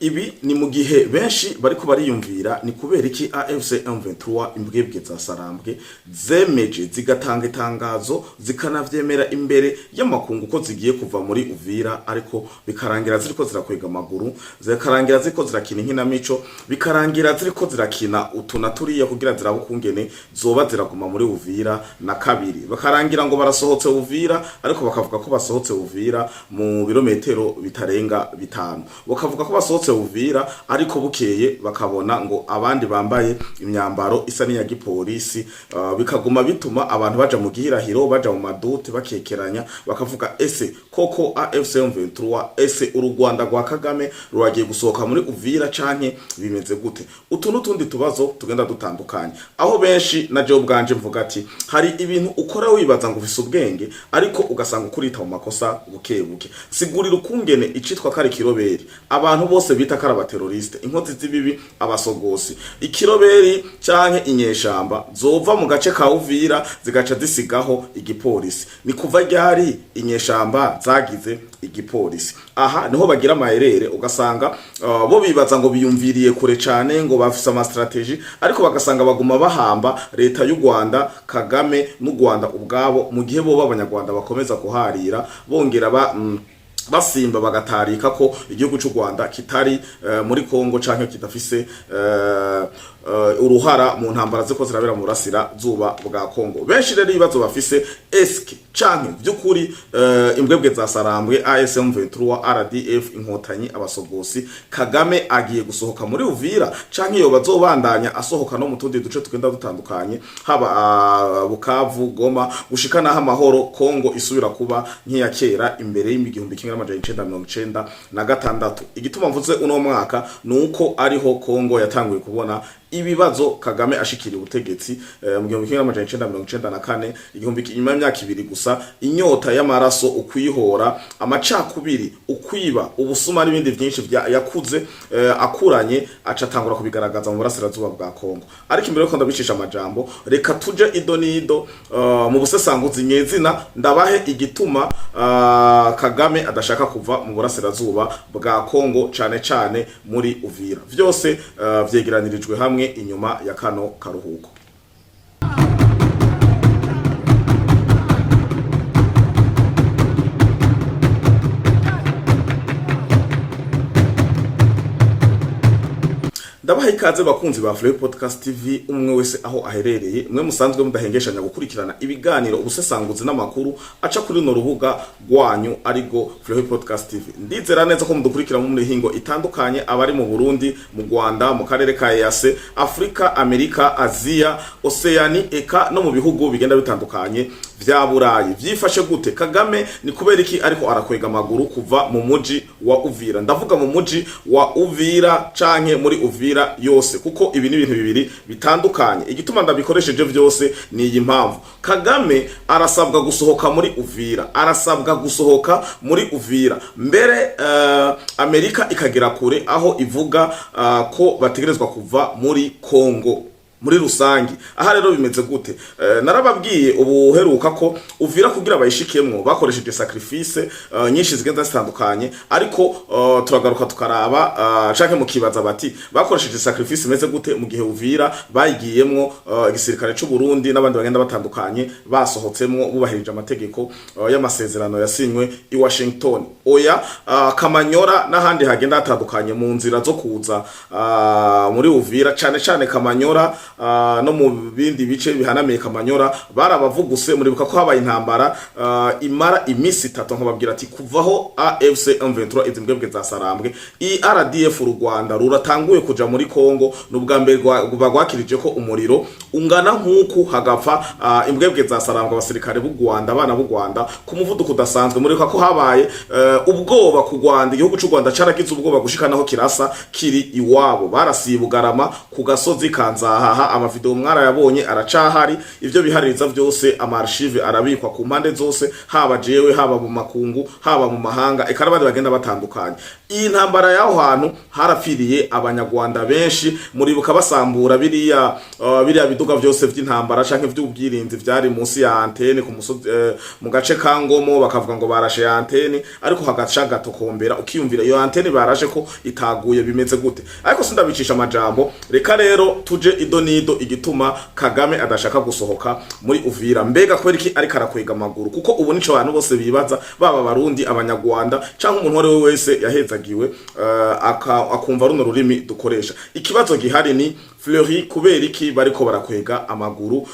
Ibi ni mu gihe benshi bariko bariyumvira ni kubera iki AFC M23, imbwebwe za Sarambwe, zemeje zigatanga itangazo, zikanavyemera imbere y'amakungu ko zigiye kuva muri Uvira, ariko bikarangira ziriko zirakwega amaguru, zikarangira ziriko zirakina inkinamico, bikarangira ziriko zirakina utuna turiya kugira zirabe ukungene zoba ziraguma muri Uvira na kabiri, bakarangira ngo barasohotse Uvira, ariko bakavuga ko basohotse Uvira mu birometero bitarenga 5, bakavuga ko basohotse Uvira, ariko bukeye bakabona ngo abandi bambaye imyambaro isa n'iya gipolisi, bikaguma bituma abantu baja mu gihirahiro, baja mu madute, bakekeranya, bakavuga: ese koko AFC M23, ese u Rwanda rwa Kagame ruragiye gusohoka muri Uvira canke bimeze gute? Utu n'utundi tubazo tugenda dutandukanye, aho benshi na jewe ubwanje mvuga ati hari ibintu ukora wibaza ngo ufise ubwenge, ariko ugasanga ukurita mu makosa buke buke. Sigurira ukungene icitwa kari kiroberi abantu bose bita kari abateroriste, inkozi z'ibibi, abasogosi, ikiroberi canke inyeshamba zova mu gace ka Uvira zigaca zisigaho igipolisi. Ni kuva ryari inyeshamba zagize igipolisi? Aha niho bagira amaherere, ugasanga bo bibaza ngo biyumviriye kure cane, ngo bafise ama stratégie, ariko bagasanga baguma bahamba leta y'u Rwanda, Kagame n'u Rwanda ubwabo, mu gihe bo b'abanyarwanda bakomeza kuharira, bongera ba basimba bagatarika ko igihugu cy'u Rwanda kitari muri Kongo canke kidafise uruhara mu ntambara ziko zirabera mu burasira zuba bwa Kongo. Benshi rero ibibazo bafise: eske canke by'ukuri imbwebwe za Sarambwe, ASM 23, RDF Inkotanyi, abasogosi, Kagame agiye gusohoka muri Uvira canke yo bazobandanya asohoka no mu tundi duce tugenda dutandukanye, haba Bukavu, Goma, gushika naho amahoro Kongo isubira kuba nk'iya kera imbere y'1996? Igituma mvuze uno mwaka nuko ariho Kongo yatanguye kubona ibibazo Kagame ashikiriye ubutegetsi mu 1994, igihumbi inyuma y'imyaka 2 gusa, inyota y'amaraso, ukwihora, amacakubiri, ukwiba, ubusuma n'ibindi byinshi yakuze akuranye, aca atangura kubigaragaza mu burasirazuba bwa Kongo. Ariko imbere yuko ndabicisha amajambo, reka tuje ido nido mu busesanguzi nyezina, ndabahe igituma Kagame adashaka kuva mu burasirazuba bwa Kongo, cane cane muri Uvira. Vyose vyegeranirijwe hamwe inyuma ya kano karuhuko. Ndabaha ikaze bakunzi ba Fleury Podcast TV, umwe wese aho aherereye, mwe musanzwe mudahengeshanya gukurikirana ibiganiro, ubusesanguzi n'amakuru aca kuri runo rubuga rwanyu arigo Fleury Podcast TV. Ndizera neza ko mudukurikira mu mihingo itandukanye, abari mu Burundi, mu Rwanda, mu karere ka EAC, Afrika, Amerika, Aziya, Oceani, eka no mu bihugu bigenda bitandukanye vya Burayi. Vyifashe gute? Kagame ni kubera iki ariko arakwega amaguru kuva mu muji wa Uvira? Ndavuga mu muji wa Uvira canke muri Uvira yose, kuko ibi ni ibintu bibiri bitandukanye. Igituma ndabikoresheje vyose ni iyi mpamvu: Kagame arasabwa gusohoka muri Uvira, arasabwa gusohoka muri Uvira. Mbere Amerika ikagera kure aho ivuga ko bategerezwa kuva muri Kongo muri rusangi. Aha rero bimeze gute? Narababwiye ubuheruka ko Uvira kugira bayishikemwo bakoresheje sacrifice nyinshi zigenda zitandukanye, ariko turagaruka tukaraba canke mukibaza bati bakoresheje sacrifice imeze gute mu gihe Uvira bayigiyemwo igisirikare c'u Burundi n'abandi bagenda batandukanye basohotsemwo bubahirije amategeko y'amasezerano yasinywe i Washington? Oya, Kamanyora n'ahandi hagenda hatandukanye mu nzira zo kuza muri Uvira, cane cane Kamanyora, no mu bindi bice bihanamiye Kamanyora, barabavuguse. Muribuka ko habaye intambara imara imisi 3, nkababwira ati kuvaho AFC M23, izi mbwebwe za Sarambwe, IRDF, u Rwanda ruratanguye kuja muri Kongo, n'ubwa mbere bagwakirije ko umuriro ungana nk'uku hagapfa imbwebwe za Sarambwe, abasirikare b'u Rwanda, abana b'u Rwanda, ku muvuduko udasanzwe. Muribuka ko habaye ubwoba ku Rwanda, igihugu c'u Rwanda caragize ubwoba gushika naho kirasa kiri iwabo, barasiye Bugarama ku gasozi ka Nzahaha. Aha amavideo mwarayabonye, aracahari. Ivyo bihaririza vyose, ama archive arabikwa ku mpande zose, haba jewe, haba mu makungu, haba mu mahanga, eka n'abandi bagenda batandukanye. Iyi ntambara y'aho hantu harapfiriye Abanyarwanda benshi. Muribuka basambura biriya biduga vyose vy'intambara canke vy'ubwirinzi vyari munsi ya antene ku musozi, mu gace ka Ngomo, bakavuga ngo barashe ya antene, ariko hagaca gatokombera, ukiyumvira iyo antene barashe ko itaguye, bimeze gute? Ariko sindabicisha amajambo, reka rero tuje ido nido igituma Kagame adashaka gusohoka muri Uvira. Mbega kubera iki ariko arakwega amaguru? Kuko ubu nico abantu bose bibaza, baba Abarundi, Abanyarwanda canke umuntu uwo ari we wese yahezagiwe akumva runo rurimi dukoresha. Ikibazo gihari ni: Fleury, kubera iki bariko barakwega amaguru,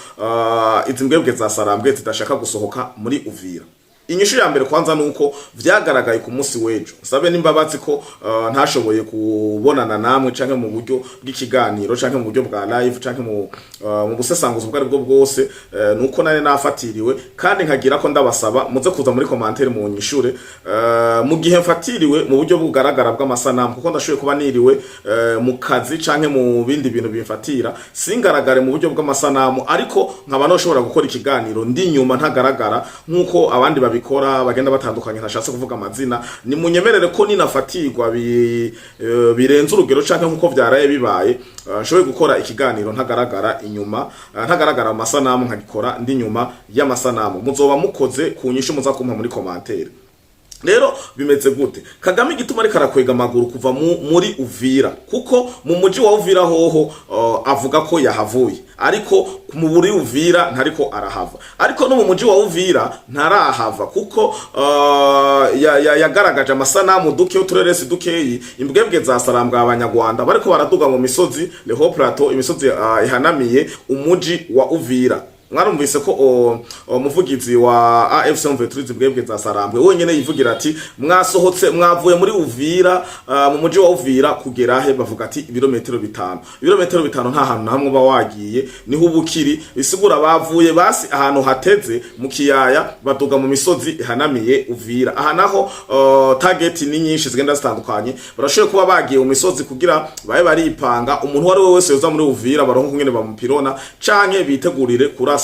izi mbwebwe za Sarambwe zidashaka gusohoka muri Uvira? Inyishu ya mbere kwanza nuko vyagaragaye ku munsi w'ejo. Sabe n'imbabazi ko ntashoboye kubonana namwe canke mu buryo bw'ikiganiro canke mu buryo bwa live canke mu busesanguzi ubwo aribwo bwose, nuko nari nafatiriwe, kandi nkagira ko ndabasaba muze kuza muri commentaire mu nyishure mu gihe mfatiriwe mu buryo bugaragara bw'amasanamu, kuko ndashoboye kuba niriwe mu kazi canke mu bindi bintu bimfatira, singaragare mu buryo bw'amasanamu, ariko nkaba noshobora gukora ikiganiro ndi nyuma ntagaragara nk'uko abandi babikora bagenda batandukanye, ntashatse kuvuga amazina. Ni munyemerere ko ninafatirwa birenze urugero canke nkuko vyaraye bibaye, nshoboye gukora ikiganiro ntagaragara inyuma, ntagaragara mu masanamu, nkagikora ndi nyuma y'amasanamu. Muzoba mukoze ku nyishu muza kumpa muri commentaire. Rero bimeze gute? Kagame igituma ariko arakwega amaguru kuva muri Uvira, kuko mu muji wa Uvira hoho avuga ko yahavuye, ariko mu buri Uvira ntariko arahava, ariko no mu muji wa Uvira ntarahava, kuko yagaragaje amasanamu duke, utureresi dukeyi, imbwebwe za Sarambwa, Abanyarwanda bariko baraduga mu misozi le haut plateau, imisozi ihanamiye umuji wa Uvira. Mwarumvise ko umuvugizi wa AFC M23, bwebwe za Sarambwe, wenyene yivugira ati: "Mwasohotse, mwavuye muri Uvira, mu muji wa Uvira kugera he?" Bavuga ati: "Ibirometero 5." Ibirometero 5 nta hantu na hamwe uba wagiye, niho ubukiri. Bisigura bavuye basi ahantu hateze mu kiyaya, baduga mu misozi ihanamiye Uvira. Aha naho target ni nyinshi zigenda zitandukanye. Barashoboye kuba bagiye mu misozi kugira babe baripanga, umuntu uwo ari we wese yoza muri Uvira baronka kungene bamupirona, canke bitegurire kurasa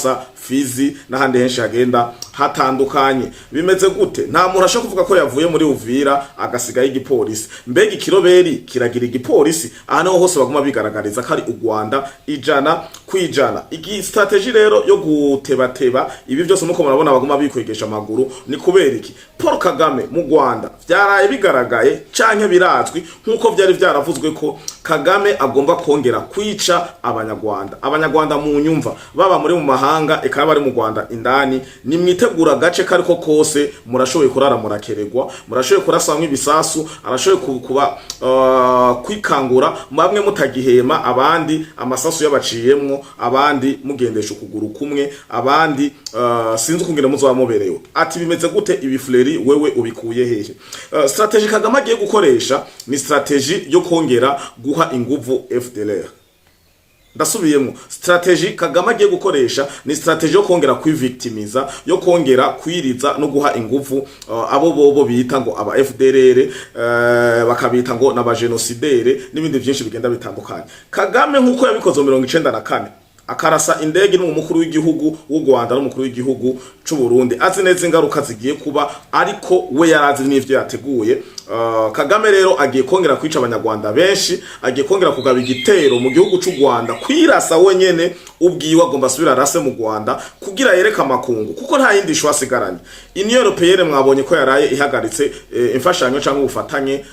Fizi n'ahandi henshi hagenda hatandukanye. Bimeze gute? Nta muntu ashobora kuvuga ko yavuye muri Uvira agasigayo igipolisi. Mbega ikiroberi kiragira igipolisi? Aha niho hose baguma bigaragariza ko ari u Rwanda 100%. Igi stratégie rero yo gutebateba ibi byose muko murabona baguma bikwegesha amaguru ni kubera iki? Paul Kagame mu Rwanda vyaraye bigaragaye canke birazwi, nkuko vyari vyaravuzwe, ko Kagame agomba kongera kwica Abanyarwanda. Abanyarwanda mu nyumva, baba muri mu mahanga, eka bari mu Rwanda indani, ni mwitegura agace kariko kose. Murashoboye kurara murakeregwa, murashoboye kurasamwa ibisasu, arashoboye kuba kwikangura bamwe mutagihema, abandi amasasu yabaciyemwo, abandi mugendesha ukuguru kumwe, abandi sinzi ukungene muzoba muberewe. Ati: "Bimeze gute ibi, Fleury, wewe ubikuye hehe?" Stratégie Kagame agiye gukoresha ni stratégie yo kongera guha inguvu FDLR. Ndasubiyemo, stratégie Kagame agiye gukoresha ni stratégie yo kongera kwivictimiza, yo kongera kwiriza no guha inguvu abo bobo bita ngo aba FDLR, bakabita ngo n'aba génocidaires n'ibindi byinshi bigenda bitandukanye. Kagame nkuko yabikoze mu 94, akarasa indege n'umukuru w'igihugu w'u Rwanda n'umukuru w'igihugu c'u Burundi, azi neza ingaruka zigiye kuba, ariko we yarazi n'ivyo yateguye. Kagame rero agiye kongera kwica Abanyarwanda benshi, agiye kongera kugaba igitero mu gihugu c'u Rwanda, kwirasa wenyene ubwiwe, agomba asubira arase mu Rwanda kugira yereke amakungu, kuko nta yindi choix asigaranye. Union Européenne mwabonye ko yaraye ihagaritse imfashanyo cyangwa ubufatanye,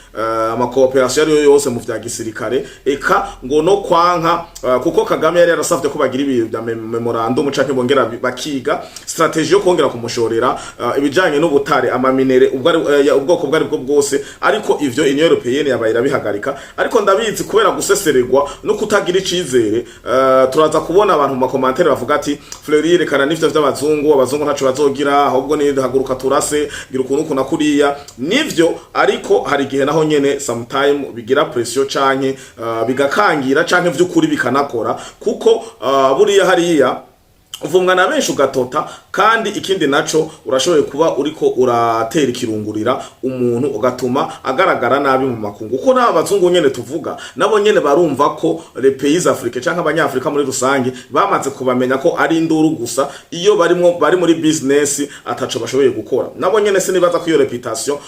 ama coopération ariyo yose mu vya gisirikare, eka ngo no kwanka, kuko Kagame yari yarasavye ko bagira ibi bya memorandum canke bongera bakiga stratégie yo kongera kumushorera ibijanye n'ubutare, ama minerais, ubwo ari ubwoko bwo ari bwo bwose. Ariko ivyo Union Européenne yabaye irabihagarika. Ariko ndabizi, kubera gusesererwa no kutagira icizere, turaza kubona abantu mu ma commentaires bavuga ati: "Fleury, rekana n'ivyo vy'abazungu, abazungu ntaco bazogira, ahubwo ni haguruka turase, gira ukuntu uku kuriya." Nivyo, ariko hari igihe naho nyene sometime bigira pression canke bigakangira canke vy'ukuri bikanakora, kuko buriya hariya Uvumwa na benshi ugatota. Kandi ikindi naco, urashoboye kuba uriko uratera ikirungurira umuntu, ugatuma agaragara nabi mu makungu, kuko n'aba bazungu nyene tuvuga nabo nyene barumva ko les pays africains canke abanyafrika muri rusange bamaze kubamenya ko ari induru gusa iyo barimo, bari muri business ataco bashoboye gukora. Nabo nyene sinibaza ko iyo réputation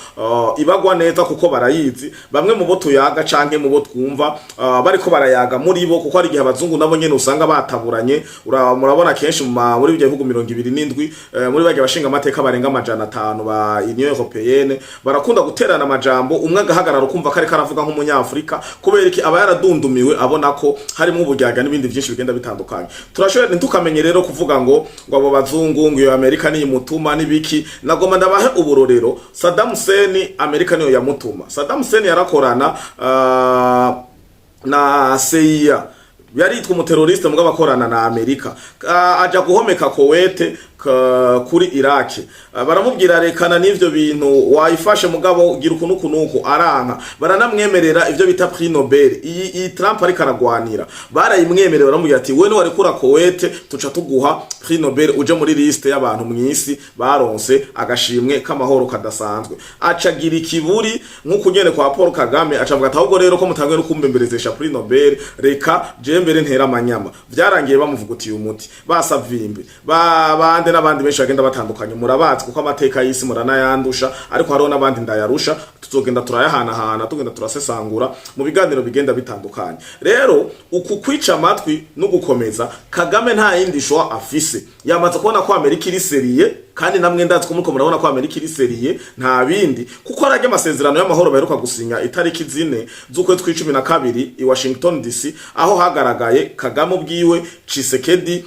ibagwa neza, kuko barayizi. Bamwe mu bo tuyaga canke mu bo twumva bariko barayaga muri bo, kuko hari igihe abazungu nabo nyene usanga bataburanye. Murabona kenshi muri ibyo bihugu 27, muri bagiye bashinga amateka barenga 500 ba Union Européenne, barakunda guterana amajambo, umwe agahagarara ukumva ko ariko aravuga nk'umunyafrika. Kubera iki? Aba yaradundumiwe, abona ko harimo uburyarya n'ibindi byinshi bigenda bitandukanye. Turashoboye ntitukamenye rero kuvuga ngo abo bazungu, ngo iyo Amerika niyimutuma n'ibiki. Nagoma ndabahe uburorero: Saddam Hussein, Amerika niyo yamutuma. Saddam Hussein yarakorana na CIA, yaritwa umuteroriste mugabo akorana na Amerika. Aja guhomeka Kuwait kuri Iraki. Baramubwira: "Rekana n'ivyo bintu, wayifashe mugabo gira ukuntu kunuku." Aranka. Baranamwemerera ivyo bita prix Nobel. Iyi Trump ariko aragwanira, barayimwemerera, baramubwira ati: "We warekura Kuwait, tuca tuguha prix Nobel, uje muri liste y'abantu mw'isi baronse agashimwe k'amahoro kadasanzwe." Acagira ikiburi nk'uku nyene kwa Paul Kagame, acavuga ati: "Ahubwo rero ko mutanguye no kumbemberezesha prix Nobel, reka je mbere ntera amanyama." Vyarangiye bamuvugutiye umuti. Basavimbe ba bande n'abandi benshi bagenda batandukanye, murabazi, kuko amateka y'isi muranayandusha, ariko hariho n'abandi ndayarusha. Tuzogenda turayahanahana, tugenda turasesangura mu biganiro bigenda bitandukanye. Rero uku kwica amatwi no gukomeza, Kagame nta yindi choix afise. Yamaze kubona ko Amerika iri sérieux, kandi namwe ndazi ko muriko murabona ko Amerika iri sérieux, nta bindi, kuko arajya amasezerano y'amahoro baheruka gusinya itariki 4 z'ukwezi kw'icumi na kabiri i Washington DC, aho hagaragaye Kagame ubwiwe, Tshisekedi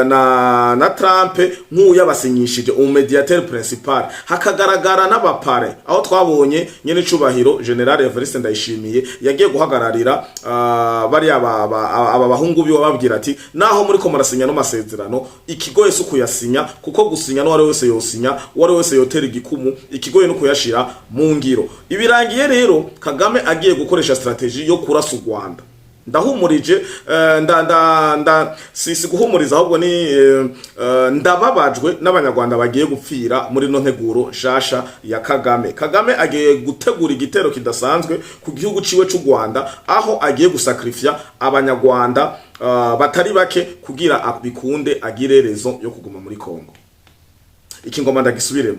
na Trump nk'uyabasinyishije, ummédiateur principal, hakagaragara n'abapare, aho twabonye nyene icubahiro General Evariste Ndayishimiye yagiye guhagararira bariya aba bahungu biwe, babwira ati: "Naho muriko murasinya no masezerano, ikigoye si kuyasinya, kuko gusinya n'uwari wese yosinya, uwari wese yotera igikumu, ikigoye no kuyashira mu ngiro." Ibirangiye rero Kagame agiye gukoresha stratégie yo kurasa u Rwanda. Ndahumurije, nda nda nda si guhumuriza, ahubwo ni ndababajwe n'abanyarwanda bagiye gupfira muri no nteguro shasha ya Kagame. Kagame agiye gutegura igitero kidasanzwe ku gihugu ciwe c'u Rwanda, aho agiye gusacrifier abanyarwanda batari bake kugira bikunde agire raison yo kuguma muri Kongo. Iki ngoma ndagisubiremo: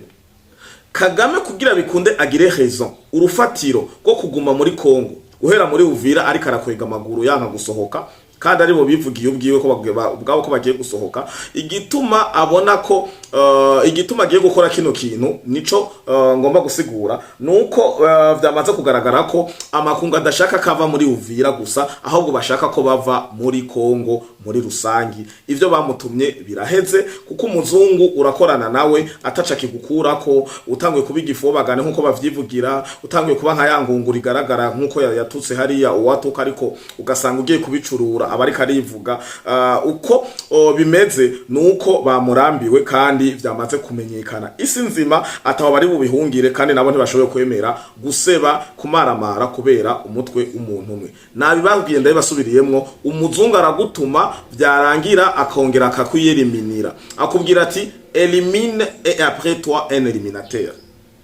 Kagame kugira bikunde agire raison, urufatiro rwo kuguma muri Kongo, guhera muri Uvira ariko arakwega amaguru yanka gusohoka, kandi aribo bivugiye ubwiwe ko ubwabo ko bagiye gusohoka. Igituma abona ko igituma agiye gukora kino kintu nico ngomba gusigura, nuko vyamaze kugaragara ko amakungu adashaka kava muri Uvira gusa, ahubwo bashaka ko bava muri Kongo muri rusangi. Ivyo bamutumye biraheze, kuko umuzungu urakorana nawe ataca kigukurako. Utanguye kuba igifobagane nkuko bavyivugira, utanguye kuba nka yangungura igaragara nkuko yatutse hariya uwatuka, ariko ugasanga ugiye kubicurura aba ariko arivuga. Uko bimeze nuko bamurambiwe, kandi vyamaze kumenyekana isi nzima ataho bari bubihungire, kandi nabo ntibashoboye kwemera guseba kumaramara kubera umutwe w'umuntu umwe. Nabibabwiye, ndabibasubiriyemwo: umuzungu aragutuma, vyarangira akongera akakwiyeliminira, akubwira ati: "Élimine et après toi un éliminateur,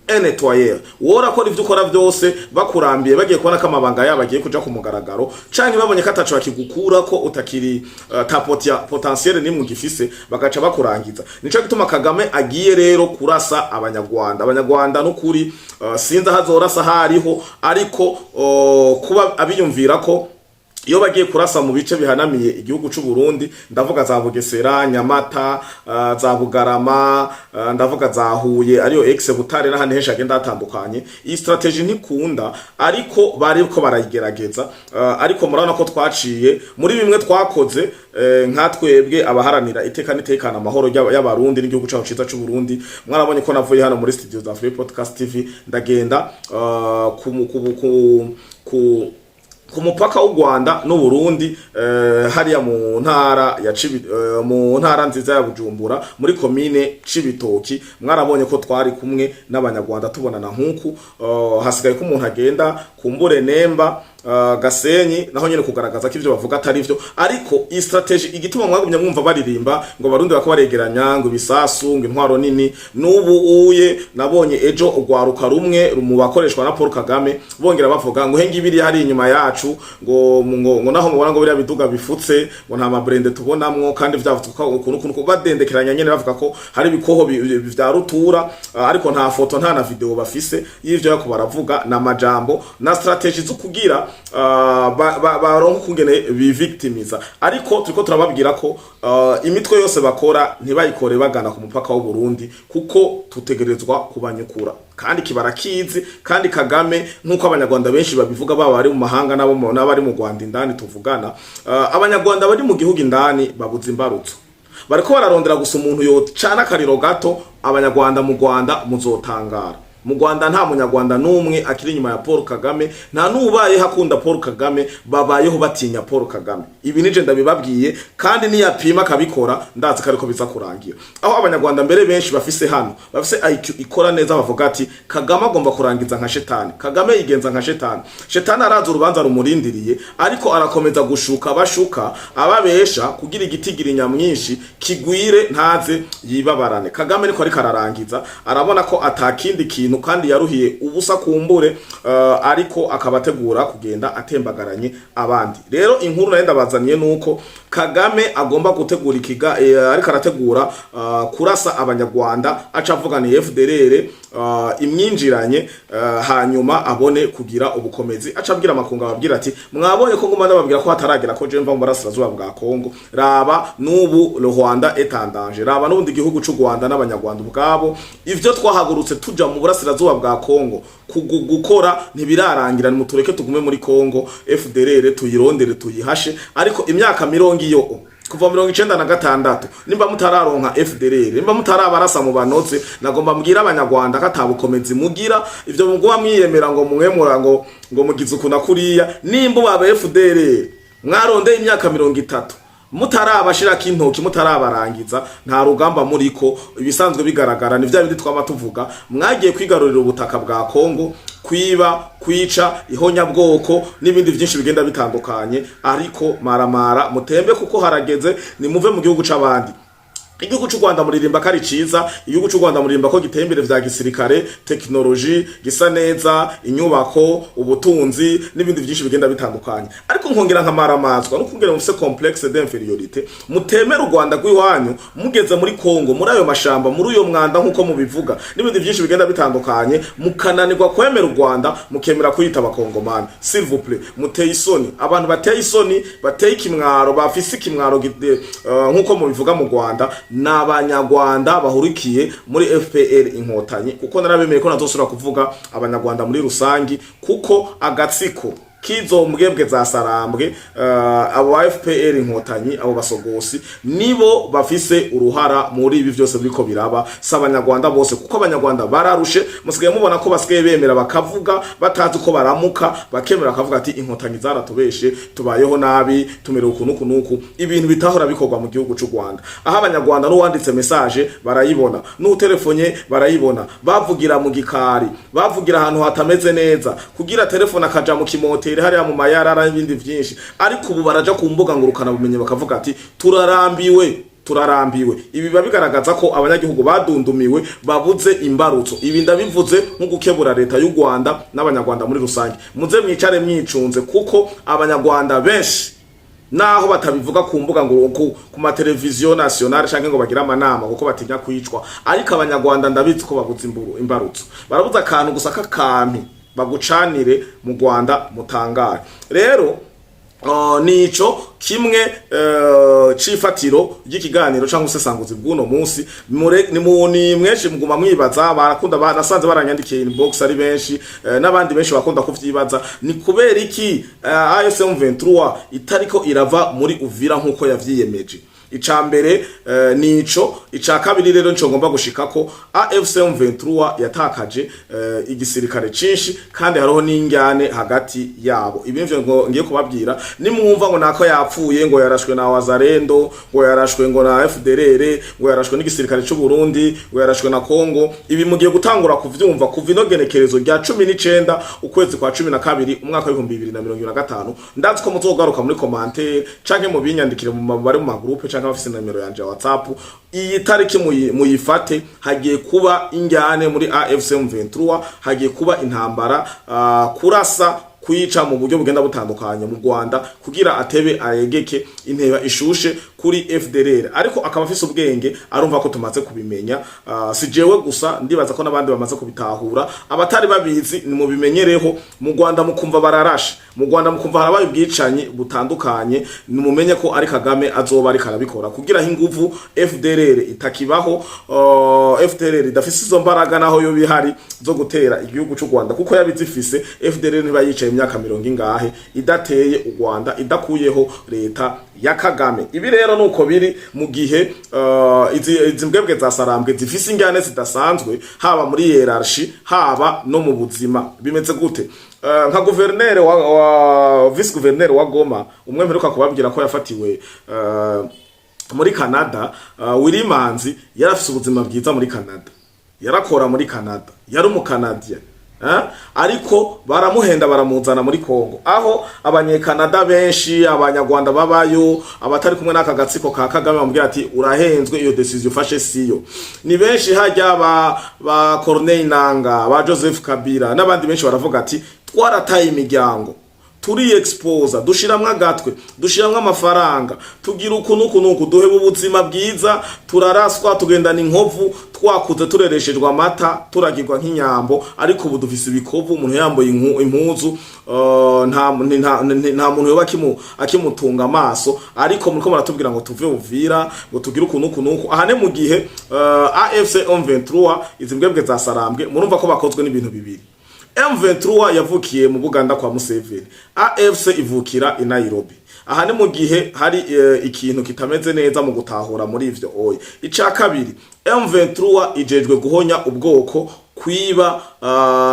un nettoyeur." Wowe urakora ivyo ukora byose, bakurambiye, bagiye kubona ko amabanga yabo agiye kuja ku mugaragaro, canke babonye ko ataco bakigukura, ko utakiri ta potentiel nimwe ugifise, bagaca bakurangiza. Nico gituma Kagame agiye rero kurasa abanyarwanda. Abanyarwanda n'ukuri, sinzi aho azorasa hariho, ariko kuba abiyumvira ko iyo bagiye kurasa mu bice bihanamiye igihugu c'u Burundi, ndavuga za Bugesera, Nyamata, za Bugarama, ndavuga za Huye ariyo ex Butare n'ahandi henshi hagenda hatandukanye, iyi stratégie ntikunda, ariko bariko barayigerageza. Ariko murabona ko twaciye muri bimwe twakoze, nka twebwe abaharanira iteka n'itekana, amahoro y'abarundi n'igihugu cacu ciza c'u Burundi. Mwarabonye ko navuye hano muri studio za Free Podcast TV, ndagenda ku mupaka w'u Rwanda n'u Burundi, hariya mu ntara ya mu ntara nziza ya Bujumbura, muri komine Cibitoki. Mwarabonye ko twari kumwe n'abanyarwanda, tubonana nk'uku. Hasigaye ko umuntu agenda kumbure nemba. Gasenyi, naho nyene kugaragaza ko ivyo bavuga atari vyo. Ariko iyi stratégie, igituma mwagumye mwumva baririmba ngo Barundi bako baregeranya ngo ibisasu, ngo intwaro nini, n'ubu uye nabonye ejo ugwaruka rumwe mu bakoreshwa na Paul Kagame bongera bavuga ngo hengi ibiri hari inyuma yacu, ngo naho mubona ngo biriya biduga bifutse, ngo nta ma blindés tubonamwo, kandi vyavuzwe ko ukuntu ukuntu badendekeranya nyene bavuga ko hari ibikoho vya rutura, ariko nta foto, nta na vidéo bafise y'ivyo yako baravuga. Na majambo na stratégie zo kugira baronka ukungene bivictimiza. Ariko turiko turababwira ko imitwe yose bakora ntibayikore bagana ku mupaka w'u Burundi, kuko tutegerezwa kubanyukura, kandi kibara kizi. Kandi Kagame, nk'uko Abanyarwanda benshi babivuga, baba bari mu mahanga n'abari mu Rwanda indani tuvugana, Abanyarwanda bari mu gihugu indani babuze imbarutso, bariko bararondera gusa umuntu yocana akariro gato. Abanyarwanda mu Rwanda muzotangara. Mu Rwanda nta Munyarwanda n'umwe akiri inyuma ya Paul Kagame, nta n'ubayeho akunda Paul Kagame, babayeho batinya Paul Kagame. Ibi nije ndabibabwiye, kandi niyapima akabikora, ndazi ko ariko biza kurangira. Aho Abanyarwanda mbere benshi bafise hano, bafise IQ ikora neza, bavuga ati Kagame agomba kurangiza nka shetani. Kagame yigenza nka shetani. Shetani arazi urubanza rumurindiriye, ariko arakomeza gushuka, bashuka ababesha kugira igitigiri nyamwinshi kigwire, ntaze yibabarane. Kagame niko ariko ararangiza, arabona ko atakindi kintu kandi yaruhiye ubusa kumbure, ariko akaba ategura kugenda atembagaranye abandi. Rero inkuru nayo ndabazaniye nuko Kagame agomba gutegura ikiga, ariko arategura kurasa Abanyarwanda, aca avuga ni FDLR imwinjiranye, hanyuma abone kugira ubukomezi, aca abwira amakungu, ababwira ati mwabonye ko nguma ndababwira ko hataragera ko je mva mu burasirazuba bwa Kongo. Raba n'ubu le Rwanda est en danger, raba n'ubundi igihugu c'u Rwanda n'Abanyarwanda ubwabo, ivyo twahagurutse tuja mu burasirazuba bwa Kongo gukora ntibirarangira. Nimutureke tugume muri Kongo, FDLR tuyirondere, tuyihashe. Ariko imyaka 40 iyo kuva 96, nimba mutararonka FDLR, nimba mutarabarasa mu banoze, nagomba mbwira Abanyarwanda ko atabukomezi mugira. Ivyo muguma mwiyemera ngo mwemura ngo mugize uku na kuriya, nimba ubaba FDLR mwarondeye imyaka 30 mutarabashirako intoki, mutarabarangiza, nta rugamba muriko. Ibisanzwe bigaragara ni vya bindi twama tuvuga: mwagiye kwigarurira ubutaka bwa Kongo, kwiba, kwica, ihonyabwoko n'ibindi vyinshi bigenda bitandukanye. Ariko maramara mutembe, kuko harageze nimuve mu gihugu c'abandi. Igihugu c'u Rwanda muririmba ko ari ciza, igihugu c'u Rwanda muririmba ko giteye imbere vya gisirikare, technologie, gisa neza, inyubako, ubutunzi n'ibindi vyinshi bigenda bitandukanye. Ariko nkongera nkamaramazwa no kungera mufise complexe d'infériorité, mutemera u Rwanda rw'iwanyu, mugeze muri Kongo, muri ayo mashamba, muri uyo mwanda nkuko mubivuga n'ibindi vyinshi bigenda bitandukanye, mukananirwa kwemera u Rwanda, mukemera kwita Abakongomani. S'il vous plaît, muteye isoni. Abantu bateye isoni, bateye ikimwaro, bafise ikimwaro nkuko mubivuga mu Rwanda, n'Abanyarwanda bahurikiye muri FPR Inkotanyi, kuko narabemeye ko nazosubira kuvuga Abanyarwanda muri rusangi, kuko agatsiko kizo mbwebwe za Sarambwe, abo ba FPR Inkotanyi, abo basogosi, nibo bafise uruhara muri ibi vyose biriko biraba, si Abanyarwanda bose, kuko Abanyarwanda bararushe. Musigaye mubona ko basigaye bemera bakavuga batazi uko baramuka, bakemera bakavuga ati Inkotanyi zaratubeshe, tubayeho nabi, tumerewe uku nuku nuku. Ibintu bitahora bikorwa mu gihugu c'u Rwanda, aho Abanyarwanda n'uwanditse message barayibona, n'utelefonye barayibona, bavugira mu gikari, bavugira ahantu hatameze neza, kugira telefone akaja mu kimoteri hariya mu mayarara n'ibindi vyinshi. Ariko ubu baraja ku mbuga ngurukana bumenyi bakavuga ati turarambiwe, turarambiwe. Ibi biba bigaragaza ko abanyagihugu badundumiwe, babuze imbarutso. Ibi ndabivuze nko gukebura leta y'u Rwanda n'Abanyarwanda muri rusange: muze mwicare mwicunze, kuko Abanyarwanda benshi, naho batabivuga ku mbuga ngo ku mateleviziyo nationale canke ngo bagire amanama kuko batinya kwicwa, ariko Abanyarwanda ndabizi ko babuze imbarutso, barabuze akantu gusa k'akampi bagucanire mu Rwanda mutangare. Rero nico kimwe cifatiro ry'ikiganiro cyangwa ubusesanguzi bw'uno munsi. Ni mwenshi muguma mwibaza, barakunda nasanze baranyandikiye inbox ari benshi, n'abandi benshi bakunda kuvyibaza: ni kubera iki AFC M23 itariko irava muri Uvira nkuko yavyiyemeje? Ica mbere nico. Ica kabiri rero nico ngomba gushikako: AFC M23 yatakaje igisirikare cinshi, kandi hariho n'ingyane hagati yabo. Ibi nivyo ngo ngiye kubabwira. Nimwumva ngo nako yapfuye, ngo yarashwe na Wazalendo, ngo yarashwe ngo na FDLR, ngo yarashwe n'igisirikare c'u Burundi, ngo yarashwe na Congo, ibi mugiye gutangura kuvyumva kuva ino genekerezo rya 19 ukwezi kwa 12 umwaka wa 2025. Ndazi ko muzogaruka muri commentaire canke mu binyandikire mu bari mu magroupe canke abafise nimero yanje ya WhatsApp. Iyi tariki muyifate, hagiye kuba injyane muri AFC M23, hagiye kuba intambara, kurasa, kwica mu buryo bugenda butandukanye mu Rwanda kugira atebe aregeke inteba ishushe kuri FDLR. Ariko akaba afise ubwenge, arumva ko tumaze kubimenya. Si jewe gusa, ndibaza ko n'abandi bamaze kubitahura. Abatari babizi ni mubimenyereho. Mu Rwanda mukumva bararashe, mu Rwanda mukumva harabaye ubwicanyi butandukanye, nimumenye ko ari Kagame azoba ariko arabikora kugira inguvu FDLR itakibaho. FDLR idafise izo mbaraga naho yo bihari zo gutera igihugu c'u Rwanda, kuko yabizifise FDLR ntiba yicaye imyaka mirongo ingahe idateye u Rwanda, idakuyeho leta ya Kagame. Ibi rero nuko biri mu gihe izi mbwebwe za Sarambwe zifise injyane zidasanzwe, haba muri hiérarchie, haba no mu buzima. Bimeze gute? Nka guverineri wa vice gouverneur wa Goma, umwe mperuka kubabwira ko yafatiwe muri Canada, Willy Manzi, yarafise ubuzima bwiza muri Canada, yarakora muri Canada, yari umukanadiya, eh? Ariko baramuhenda baramuzana muri Kongo, aho abanyekanada benshi, abanyarwanda babayo, abatari kumwe n'aka gatsiko ka Kagame bamubwira ati: "Urahenzwe, iyo décision ufashe siyo." Ni benshi hajya ba Corneille Nanga, ba Joseph Kabila n'abandi benshi baravuga ati: "Twarataye imiryango, turi exposa, dushiramwo agatwe, dushiramwo amafaranga, tugira uku nuku nuku, duheba ubuzima bwiza, turaraswa, tugendana inkovu, twakuze turereshejwe amata, turagirwa nk'inyambo, ariko ubu dufise ibikovu." Umuntu yambaye impuzu, nta muntu yoba akimutunga amaso, ariko muriko muratubwira ngo tuve Uvira, ngo tugire uku nuku nuku. Aha ne mu gihe AFC M23, izi mbwebwe za Sarambwe, murumva ko bakozwe n'ibintu bibiri. M23 yavukiye mu Buganda kwa Museveni, AFC ivukira i Nairobi. Aha ni mu gihe hari ikintu kitameze neza mu gutahura muri ivyo oya. Ica kabiri, M23 ijejwe guhonya ubwoko, kwiba,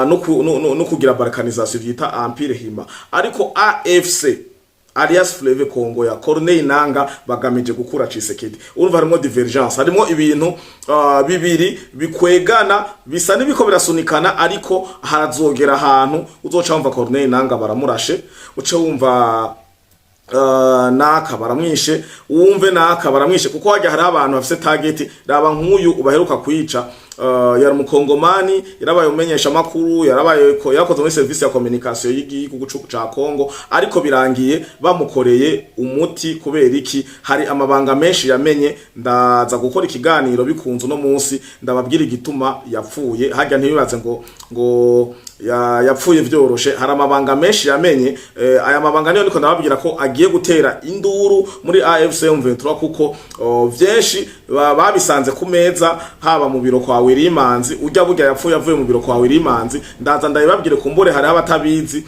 no kugira balkanisation vyita Empire Hima, ariko AFC alias Fleuve Congo ya Corneille Nanga bagamije gukura Tshisekedi. Urumva harimo divergence, harimo ibintu bibiri bikwegana, bisa n'ibiko birasunikana, ariko harazogera ahantu uzoca wumva Corneille Nanga baramurashe, uce wumva naka baramwishe, wumve naka baramwishe, kuko hajya hari abantu bafise target. Raba nk'uyu ubaheruka kwica, yari umukongomani, yarabaye umenyesha makuru, yarabaye yarakoze muri service ya communication y'igihugu ca Kongo, ariko birangiye bamukoreye umuti. Kubera iki? Hari amabanga menshi yamenye. Ndaza gukora ikiganiro bikunze uno munsi, ndababwira igituma yapfuye. Hajya ntibibaze ngo yapfuye vyoroshe, hari amabanga menshi yamenye. Aya mabanga niyo niko ndababwira ko agiye gutera induru muri AFC M23, kuko vyinshi babisanze ku meza, haba mu biro kwa Wirimanzi ujya burya yapfuye avuye mu biro kwa Wirimanzi. Ndaza ndabibabwire, kumbure hari abatabizi.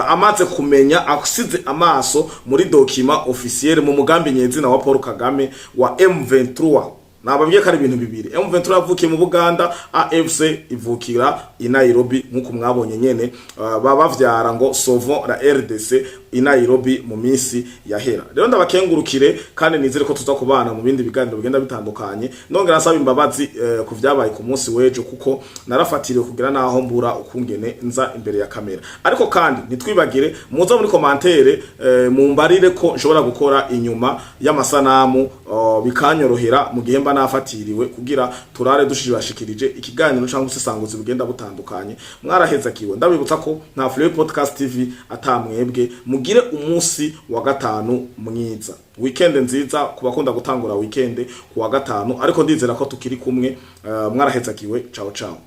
Amaze kumenya, asize amaso muri document officiel mu mugambi nyezina wa Paul Kagame wa M23. Nababwiye ko ari ibintu bibiri: M23 yavukiye mu Buganda, AFC ivukira i Nairobi, nkuko mwabonye nyene baba bavyara ngo "Sauvons la RDC" i Nairobi mu minsi yahera. Rero ndabakengurukire kandi nizere ko tuza kubana mu bindi biganiro bigenda bitandukanye. Nongera nsaba imbabazi ku vyabaye ku munsi w'ejo, kuko narafatiriwe kugira naho mbura ukungene nza imbere ya kamera. Ariko kandi ntitwibagire muza muri commentaire, mumbarire ko nshobora gukora inyuma y'amasanamu, bikanyorohera mu gihe mba nafatiriwe, kugira turare dushibashikirije ikiganiro cyangwa ubusesanguzi bugenda butandukanye. Mwarahezakiwe. Ndabibutsa ko nta Flow Podcast TV atamwebwe. Mugire umunsi wa gatanu mwiza, weekend nziza ku bakunda gutangura weekend ku wa gatanu, ariko ndizera ko tukiri kumwe. Mwarahezakiwe. Ciao ciao.